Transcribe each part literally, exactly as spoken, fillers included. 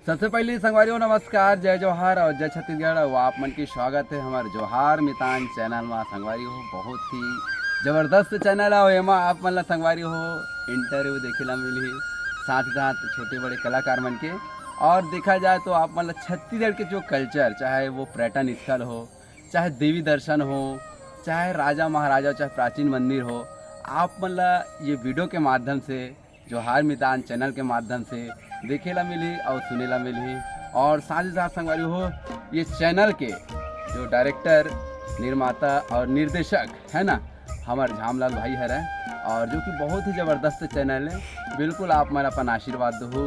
सबसे पहले संगवारी हो, नमस्कार, जय जोहार और जय छत्तीसगढ़। अउ आप मन के स्वागत है हमारे जोहार मितान चैनल में। संगवारी हो, बहुत ही जबरदस्त चैनल है, अउ एमा आप मन ला संगवारी हो इंटरव्यू देखे ला मिलही, साथ ही साथ छोटे बड़े कलाकार मन के। और देखा जाए तो आप मन ला छत्तीसगढ़ के जो कल्चर, चाहे वो पर्यटन स्थल हो, चाहे देवी दर्शन हो, चाहे राजा महाराजा, चाहे प्राचीन मंदिर हो, आप मन ला ये वीडियो के माध्यम से, जोहार मितान चैनल के माध्यम से देखे ला मिलही और सुने ला मिलही। और साथ ही साथ संगवारी हो, ये चैनल के जो डायरेक्टर, निर्माता और निर्देशक है ना, हमार झामलाल भाई हरे, और जो कि बहुत ही जबरदस्त चैनल है। बिल्कुल आप मन अपन आशीर्वाद दहू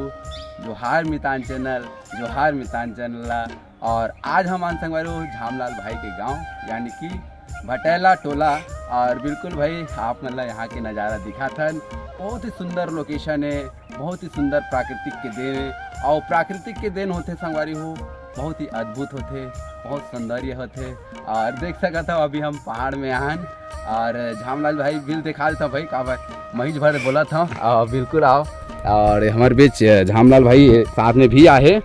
जोहार मितान चैनल, जोहार मितान चैनल ला। और आज हमन संगवारी हो झामलाल भाई के गांव, यानी कि भटैला टोला। और बिल्कुल भाई, आप मन ला यहाँ के नज़ारा दिखाथन। बहुत ही सुंदर लोकेशन है, बहुत ही सुंदर प्राकृतिक के देन है। और प्राकृतिक के देन होथे संगवारी हो, बहुत ही अद्भुत होथे, बहुत सौंदर्य होथे। और देख सकत हो, अभी हम पहाड़ में आहन और झामलाल भाई बिल दिखा देता भाई, काबर महीज भर बोलत हूँ। और बिल्कुल आओ, और हमारे बीच झामलाल भाई साथ में भी आहे।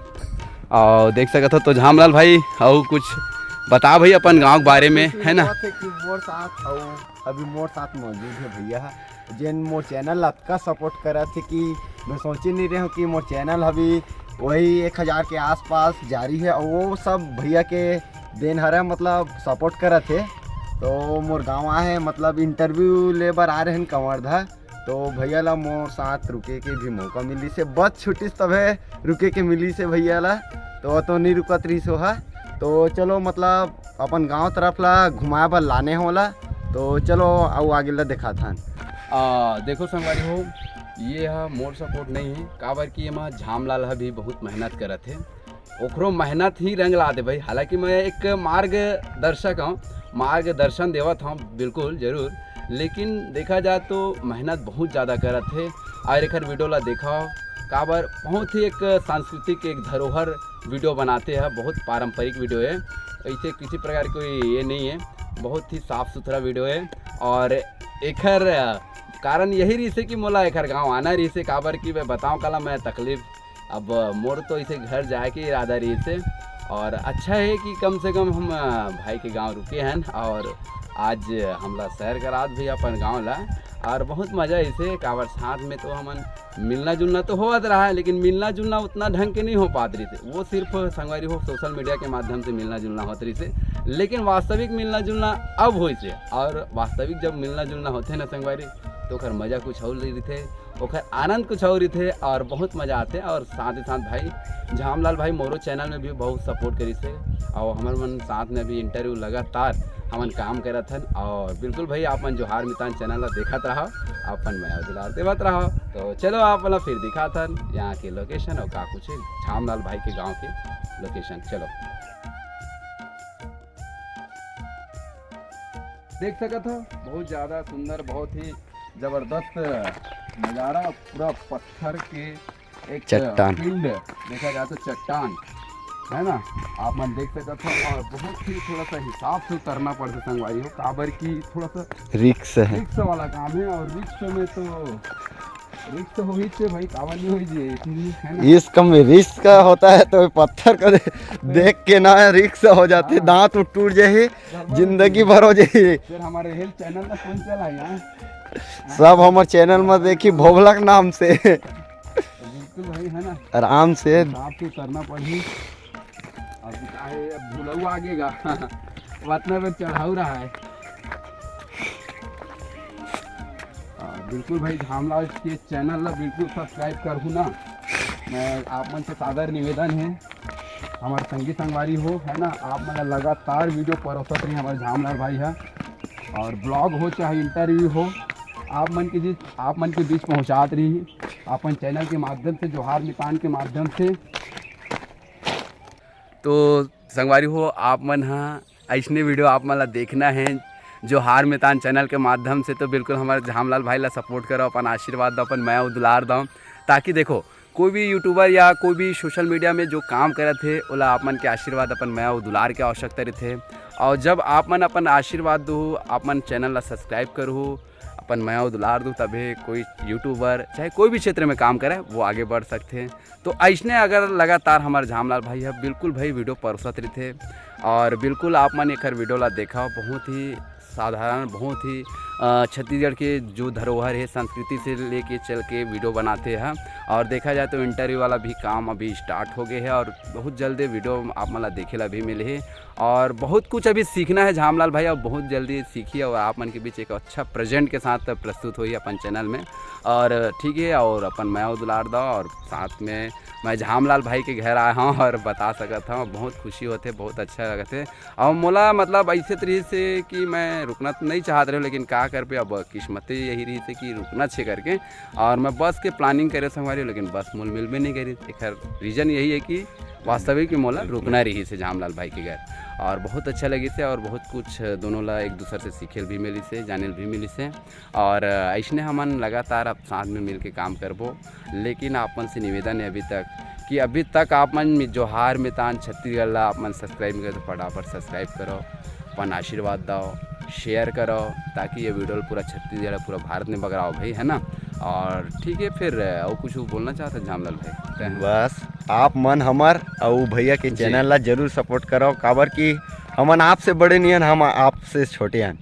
और देख सकत हो तो झामलाल भाई, अउ कुछ बता भाई अपन गांव के बारे में, है ना? बात है कि मोर साथ अउ अभी मोर साथ मौजूद है भैया, जेन मोर चैनल ला अतका सपोर्ट करत है कि मैं सोचे नहीं रहे हूँ कि मोर चैनल अभी वही एक हज़ार के आसपास जारी है, और वो सब भैया के देन हरे, मतलब सपोर्ट करत है। तो मोर गाँव आए हैं, मतलब इंटरव्यू ले बर आ रहे हैं कंवरधा। तो भैया ला मोर साथ रुके के भी मौका मिलिस हे, बस छुट्टिस तभे रुके के मिलिस हे भैया ला, तो, तो नहीं रुकत रहिस ओहा। तो चलो, मतलब अपन गांव तरफ ला घुमाए बर लाने होला। तो चलो, अउ आगे ला दिखाथन। आ, देखो संगवारी हो, ये हा मोर सपोर्ट नहीं है, काबर कि एमा झामलाल हा भी बहुत मेहनत करत है। ओखरो मेहनत ही रंग ला दे भाई। हालांकि मैं एक मार्गदर्शक हूँ, मार्गदर्शन देवत हूँ बिल्कुल जरूर, लेकिन देखा जाए तो मेहनत बहुत ज़्यादा करत है। और एखर वीडियो ला देखा हो, काबर बहुत ही एक सांस्कृतिक, एक धरोहर वीडियो बनाते हैं, बहुत पारंपरिक वीडियो है, ऐसे किसी प्रकार कोई ये नहीं है, बहुत ही साफ सुथरा वीडियो है। और एखर कारण यही रहिसे कि मोला एखर गांव आना रहिसे, काबर कि मैं बताऊं काला मैं तकलीफ, अब मोर तो इसे घर जाए के इरादा रहिसे। और अच्छा है कि कम से कम हम, अ, भाई के गांव रुके हन और आज हमला सैर करात भी अपन गांव ला, और बहुत मजा इसे, काबर साथ में तो हमन मिलना जुलना तो होत रहा है, लेकिन मिलना जुलना उतना ढंग के नहीं हो पात रहिसे। वो सिर्फ संगवारी हो सोशल मीडिया के माध्यम से मिलना जुलना होत रहिसे, लेकिन वास्तविक मिलना जुलना अब होइसे। और वास्तविक जब मिलना जुलना होथे ना संगवारी, तो ओखर मजा कुछ और रहिथे, ओखर आनंद कुछ और रहिथे और बहुत मजा आथे। और साथ ही साथ भाई झामलाल भाई मोरो चैनल में भी बहुत सपोर्ट करिसे, और हमर मन साथ में भी इंटरव्यू लगातार हमन काम करत हन। और बिल्कुल भाई, आप मन जोहार मितान चैनल ला देखत रहा, अपन मया दुलार देवत रहा। तो चलो, आप मन ला फिर दिखाथन यहाँ के लोकेशन और का कुछ है झामलाल भाई के गांव के लोकेशन। चलो, देख सकत हो, बहुत ज़्यादा सुंदर, बहुत ही जबरदस्त नज़ारा, पूरा पत्थर के एक चट्टान। पिंड, देखा जाए तो चट्टान, है ना, आप मन देख सकत हो। और बहुत ही थोड़ा सा हिसाब से उतरना पड़ता संगवारी हो, काबर की थोड़ा सा रिक्स है। रिक्स वाला काम है, और रिक्स में तो रिक्स तो हो ही थे भाई, काबर नहीं हो जी, है ना? इस कम में रिस्क का होता है तो पत्थर को दे-, देख के ना रिक्स हो जाते, हाँ। दांत उठ टूट जाए, जिंदगी भर हो जाए। फिर हमारे हेल्थ चैनल का कौन चला यहाँ? सब हमारे चैनल में देखी भोभलक नाम से। बिल्कुल भाई, है ना? आराम से। हिसाब से उतरना पड़ी। अब का है, अब धुलऊ आगेगा। वतना में चढ़ाऊ रहा है। हाँ, बिल्कुल भाई, झामलाल के चैनल ला बिल्कुल सब्सक्राइब करहू ना। मैं आप मन से सादर निवेदन है, हमारे संगी संगवारी हो, है ना, आप मन ला लगातार वीडियो परोसत रही हमारे झामलाल भाई है। और ब्लॉग हो चाहे इंटरव्यू हो, आप मन के बीच, आप मन के बीच पहुँचात रही अपन चैनल के माध्यम से, जोहार मितान के माध्यम से। तो संगवारी हो, आप मन ह अइसने वीडियो आप मन ला देखना है जोहार मितान चैनल के माध्यम से, तो बिल्कुल हमारे झामलाल भाई ला सपोर्ट करो, अपन आशीर्वाद दो, अपन मया अउ दुलार दो, ताकि देखो, कोई भी यूट्यूबर या कोई भी सोशल मीडिया में जो काम करत हे, ओला आप मन के आशीर्वाद, अपन मया अउ दुलार के आवश्यकता रहिथे। और जब आप मन अपन आशीर्वाद दो, आप मन चैनल ला सब्सक्राइब करो, अपन मया दुलार दू, तभे कोई YouTuber चाहे कोई भी क्षेत्र में काम करे, वो आगे बढ़ सकथे। तो अइसने अगर लगातार हमर झामलाल भाई ह बिल्कुल भाई video परोसत रहिथे और बिल्कुल आप मन एकर video ला देखा, बहुत ही साधारण, बहुत ही अ, छत्तीसगढ़ के जो धरोहर है, संस्कृति से लेके चल के video बनाते हैं। और देखा जाए तो interview वाला भी काम अभी start हो गए है और बहुत जल्दी video आप मन ला देखे ला भी मिलही। और बहुत कुछ अभी सीखना है झामलाल भाई, और बहुत जल्दी सीखिए और आप मन के बीच एक अच्छा present के साथ प्रस्तुत होही अपन channel में। और ठीक है, और अपन मया दुलार दो, और साथ में मैं झामलाल भाई के घर आया हूँ और बता सकत हूँ, बहुत खुशी होथे, बहुत अच्छा लगथे। और मोला मतलब ऐसे तो रहिस हे कि मैं रुकना तो नहीं चाहत रहे, लेकिन का करबे, अब किस्मते यही रहिस हे कि रुकना छे करके। और मैं बस के planning करे संगवारी, लेकिन बस मोल मिलबे नहीं करिस। एकर reason यही है कि वास्तविक में मोला रुकना रहिस हे झामलाल भाई के घर। और बहुत अच्छा लगिस हे और बहुत कुछ दोनों ला एक दूसर से सीखे ल भी मिलिस हे, जाने ल भी मिलिस हे। और अइसने हमन लगातार अब साथ में मिलके काम करबो। लेकिन आप मन से निवेदन है अभी तक कि अभी तक आप मन जोहार मितान छत्तीसगढ़ ला आप मन subscribe नहीं करे तो फटाफट subscribe करो, अपन आशीर्वाद दो, share करो, ताकि ये video पूरा छत्तीसगढ़, पूरा भारत में बगराओ भाई, है ना। और ठीक है, फिर और कुछ बोलना चाहता झामलाल भाई? तैं? बस, आप मन हमर अउ भैया के जी। Channel ला जरूर support करो, काबर कि हमन आपसे बड़े नहीं हन, हम आपसे छोटे हन।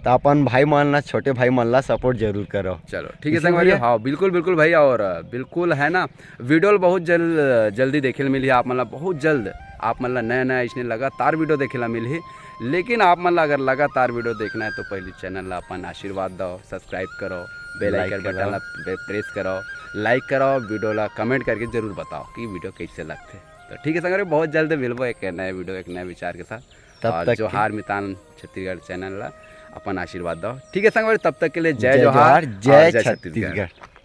तो अपन भाई मन ला, छोटे भाई मन ला support जरूर करो। चलो ठीक है ठीक है संगवारी, भैया? हाँ बिल्कुल बिल्कुल भाई, और बिल्कुल है ना, video ल बहुत जल्द, जल्दी देखे ल मिलही आप मन ला, बहुत जल्द आप मन ला नया नया इसने लगातार video देखे ला मिलही। लेकिन आप मन ला अगर लगातार video देखना है तो पहले channel ला अपन आशीर्वाद दो, subscribe करो, bell like icon button करो। ला press करो, like करो, video ला comment करके जरूर बताओ कि video कैसे लगथे। तो ठीक है संगवारी, बहुत जल्द मिलबो एक नए video, एक नए विचार के साथ। तब और तक के जोहार मितान छत्तीसगढ़ channel ला अपन आशीर्वाद दो। ठीक है संगवारी, तब तक के लिए जय जय जोहार जोहार, जय और जय छत्तीसगढ़। छत्तीसगढ़।